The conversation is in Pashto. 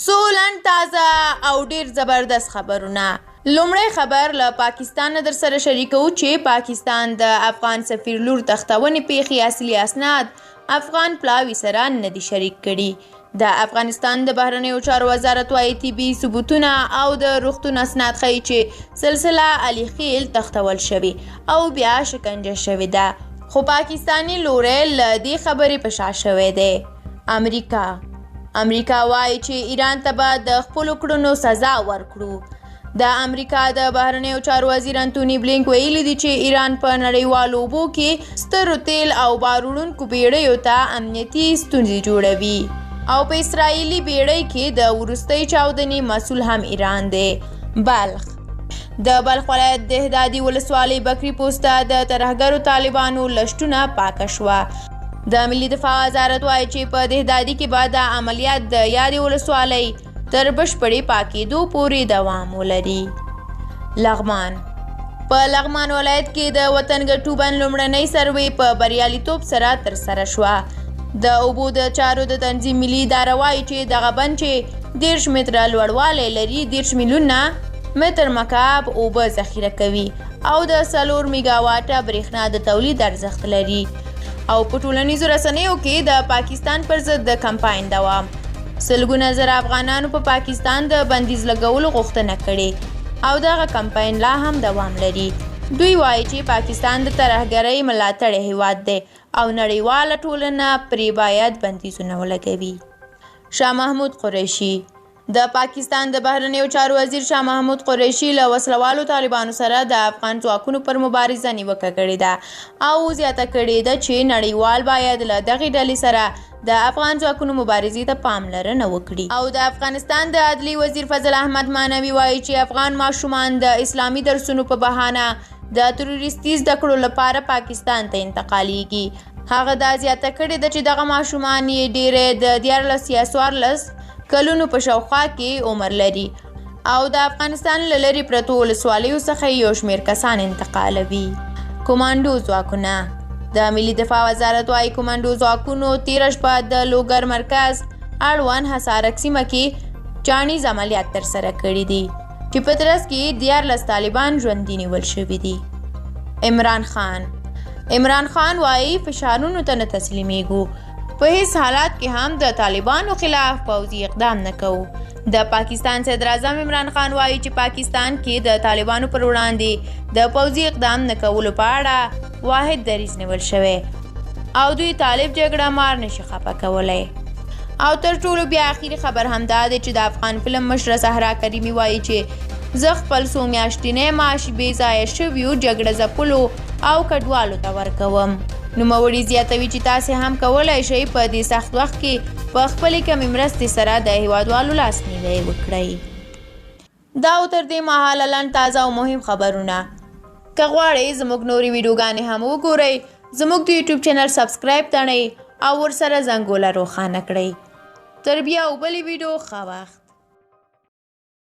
څو لنډ تازه او ډیر زبردست خبرونه. لومړی خبر له پاکستان نه درسره شریکو چې پاکستان د افغان سفیر لور تښتونې پیښې اصلي اسناد افغان پلاوي سره نه دي شریک کړي. د افغانستان د بهرنیو چارو وزارت وايي، طبي ثبوتونه او د روغتون اسناد ښيي چې سلسله علي خیل تښتول شوې او بیا شکنجه شوې ده، خو پاکستاني لوری له دې خبرې په شا شوی دی. امریکا وايي چې ایران ته به د خپلو کړنو سزا ورکړو. د امریکا د بهرنیو چارو وزیر انتوني بلینک ویلي دي چې ایران په نړیوالو اوبو کې سترو تیل او بار وړونکو بیړیو ته امنیتي ستونزې جوړوي او په اسراییلي بیړۍ کې د وروستۍ چاودنې مسول هم ایران دی. بلخ د بلخ ولایت د هدادي ولسوالۍ بکري پوسته د ترهګرو طالبانو له شتونه پاکه شوه. د ملي دفاع وزارت وایي چې په دهدادي کې به دا عملیات د یادې ولسوالۍ تر بشپړې پاکېدو پورې دوام ولري. لغمان په لغمان ولایت کې د وطنګټو بند لومړنۍ سروې په بریالیتوب سره ترسره شوه. د اوبو د چارو د تنظیم ملي اداره وایي چې دغه بند چې 30 متره لوړوالی لري، 30 میلیونه متر مکعب اوبه ذخیره کوي او د 4 میګاواټه برېښنا د تولید ارزښت لري. او په ټولنیزو رسنیو کې د پاکستان پر ضد د کمپاین دوام، سلګونه زره افغانانو په پاکستان د بندیز لګولو غوښتنه کړې او دغه کمپاین لا هم دوام لري. دوی وایي چې پاکستان د ترهګرۍ ملاتړی هیواد دی او نړیواله ټولنه پرې باید بندیزونه ولګوي. شاه محمود قریشي د پاکستان د بهرنیو چارو وزیر شاه محمود قریشي له وسلوالو طالبانو سره د افغان ځواکونو پر مبارزه نیوکه کړې ده او زیاته کړې ده چې نړیوال باید له دغې ډلې سره د افغان ځواکونو مبارزې ته پاملرنه وکړي. او د افغانستان د عدلي وزیر فضل احمد معنوي وایي چې افغان ماشومان د اسلامي درسونو په بهانه د تروریستي زده کړو لپاره پاکستان ته انتقالیږي. هغه دا زیاته کړې ده چې دغه ماشومان یې ډېری د 13 یا 14 کلونو په شاوخوا کې عمر لري او د افغانستان له لرې پرتو ولسوالیو څخه یو شمېر کسان انتقالوي. کومانډو ځواکونه د ملي دفاع وزارت وايي، کومانډو ځواکونو تېره شپه د لوګر مرکز اړوند حصارک سیمه کې چاڼیز عملیات ترسره کړي دي چې په ترڅ کې یې 13 طالبان ژوندي نیول شوي دي. عمران خان وايي، فشارونو ته نه تسلیمیږو، په هیڅ حالات کې هم د طالبانو خلاف پوځي اقدام نه کوو. د پاکستان صدراعظم عمران خان وايي چې پاکستان کې د طالبانو پر وړاندې د پوځي اقدام نه کولو په اړه واحد دریځ نیول شوی او دوی طالب جګړه مار نشي خپه کولی. او تر ټولو بیا اخیری خبر هم دا دی چې د افغان فلم مشره صحرا کریمي وایي چې زه خپل څو میاشتنی معاش بې ځایه شویو جګړه ځپلو او کډوالو ته ورکوم. نوموړي زیاتوي چې تاسې هم کولای شئ په دې سخت وخت کې په خپلې کمې مرستې سره د هیوادوالو لاسنیوی وکړئ. دا او تر دې مهاله لنډ تازه او مهم خبرونه. که غواړئ زموږ نورې ویډیوګانې هم وګورئ، زموږ د یوټیوب چینل سبسکرایب تڼئ او ورسره زنګوله روښانه کړئ. تر بیا او بلې ویډیو، ښه وخت.